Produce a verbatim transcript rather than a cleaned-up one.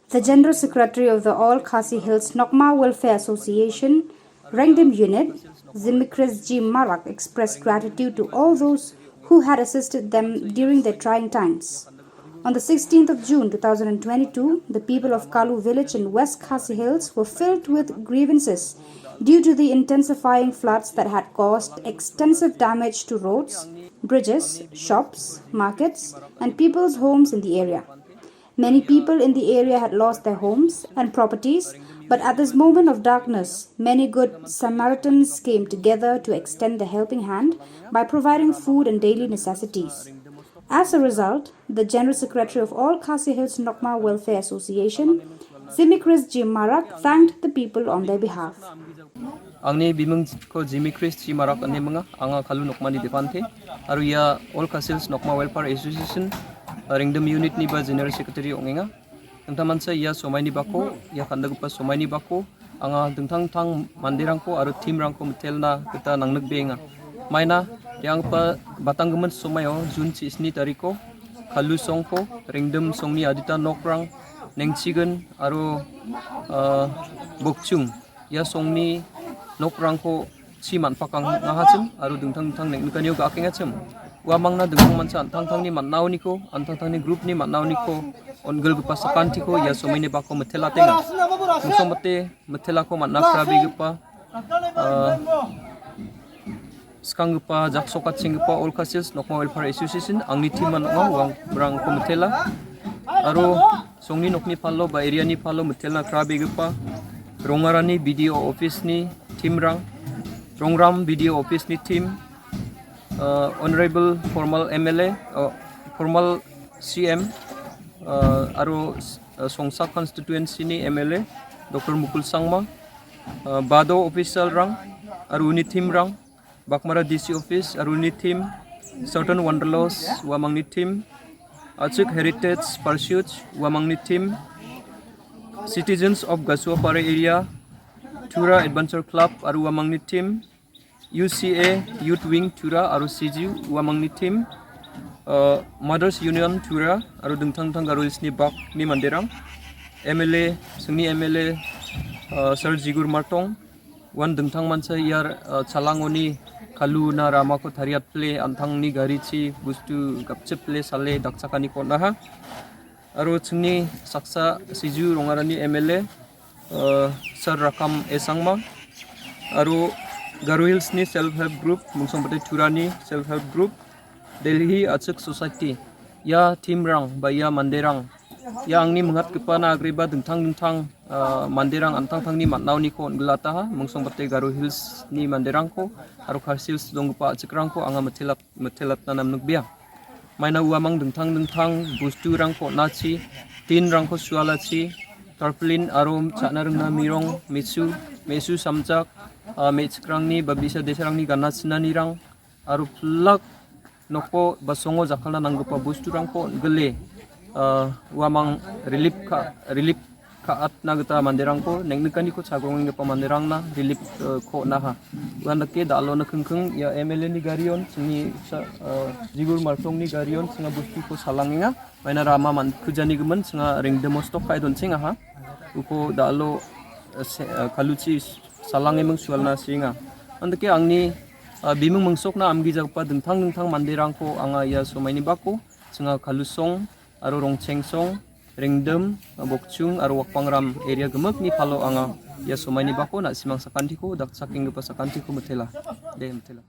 The General Secretary of the All Khasi Hills Nokma Welfare Association, Rengdim Unit, Zimikris G Marak, expressed gratitude to all those who had assisted them during their trying times. On the sixteenth of June two thousand twenty-two, the people of Kalu village in West Khasi Hills were filled with grievances due to the intensifying floods that had caused extensive damage to roads, bridges, shops, markets, and people's homes in the area. Many people in the area had lost their homes and properties, but at this moment of darkness, many good Samaritans came together to extend a helping hand by providing food and daily necessities. As a result, the General Secretary of All Khasi Hills Nokma Welfare Association, Zimikris G Marak, thanked the people on their behalf. Angni bimingko Jimmy Chris G Marak ine minga, anga Kalu Nokmani depante, aro ia All Khasi Hills Nokma Welfare Association, uh, Rengdim Unit-ni ba General Secretary ong·enga. Dingtang mancha ia somaini bako, ia kandakgipa somaini bako, anga dingtang dingtang manderangko aro team-rangko mitelna gita nangnikbeenga. Maina, ia anggipa batanggimin somaio June chisni tariko, Kalu songko, Rengdim songni adita nokrang, Nengchigen aro, uh, Bokchung. Ia songni nokrangko chi man·pakangahachim aro dingtang dingtang neng·nikanio ga·akengachim. Uamangna dingtang mancha an·tangtangni man·aoniko, an·tangtangni group-ni man·aoniko, on·gilgipa sakantiko ia somaini bako mitelatenga. Mingsa mite mitelako man·a krabegipa, ah, skanggipa, jaksokatchenggipa All Khasi Hills Nokma Welfare Association angni team-an ong·a, uarangko mitela. Aro songni nokni palo ba area-ni palo mitelna krabegipa rongarani B D O office-ni team-rang, Rongram B D O office-ni team, uh, Honorable formal M L A, uh, formal C M, uh, aro, uh, Songsa constituency-ni M L A, Doctor Mukul Sangma, uh, Bado official-rang, aro uni team-rang, Baghmara D C office, aro uni team, Southern Wanderlust, uamangni team, Achik Heritage Pursuit, uamangni team, Citizens of Gasuapara Area, Tura Adventure Club, aro uamangni team, U C A Youth Wing Tura, aro C G U, uamangni team, uh, Mothers Union Tura, aro dingtang dingtang Garo Hills-ni bakni manderang, M L A, singni M L A, uh, Sir Jigur Martong, uan dingtang mancha ia, uh, chalangoni Kaluna ramako tariatpile an·tangni garichi bostu gapchiple sale dakchakaniko on·aha. Aro chingni saksa Siju Rongarani M L A, uh, Sir Rakam A Sangma, aro Garo Hills-ni Self Help Group, Mungsongpate Turani Self Help Group, Delhi Achik Society, ia team-rang ba ia manderang, ia angni mingatgipana agreba dingtang dingtang, ah, manderang an·tangtangni man·aoniko on·gilataha, Mungsongpate Garo Hills-ni manderangko aro Khasi Hills donggipa a·chikrangko anga mitelak-, mitelatna namnikbea. Maina uamang dingtang dingtang bosturangko on·achi, tin-rangko sualachi, tarpaulin aro cha·na ringna mirong, me·su, me·su samjak, ah, me·chikrangni ba bi·sa desarangni gana chinanirang, aro pilak noko ba songo jakkalna nanggipa bosturangko on·gile, ah, uamang relief ka-, relief ka·atna gita manderangko, neng·nikaniko chagrongenggipa manderangna relief, eh, ko on·aha. Uandake dal·ona kingking ia M L A-ni garion, chingni sa-, eh, Jigur Martongni garion chinga bostuko salangenga. Maina rama man-, kujanigimin chinga Rengdimo stok ka·e donchengaha. Uko dal·o, eh, se-, eh, Kaluchi salangeming sualna sienga. Andake angni, eh, biming mingsokna amgijagipa dingtang dingtang manderangko anga ia somaini bako chinga Kalusong aro Rongchengsong, Rengdim, Bokchung aro Wakpangram area gimikni palo anga ia somaini bako na·simang sakantiko dakchakenggipa sakantiko mitela. De mitela.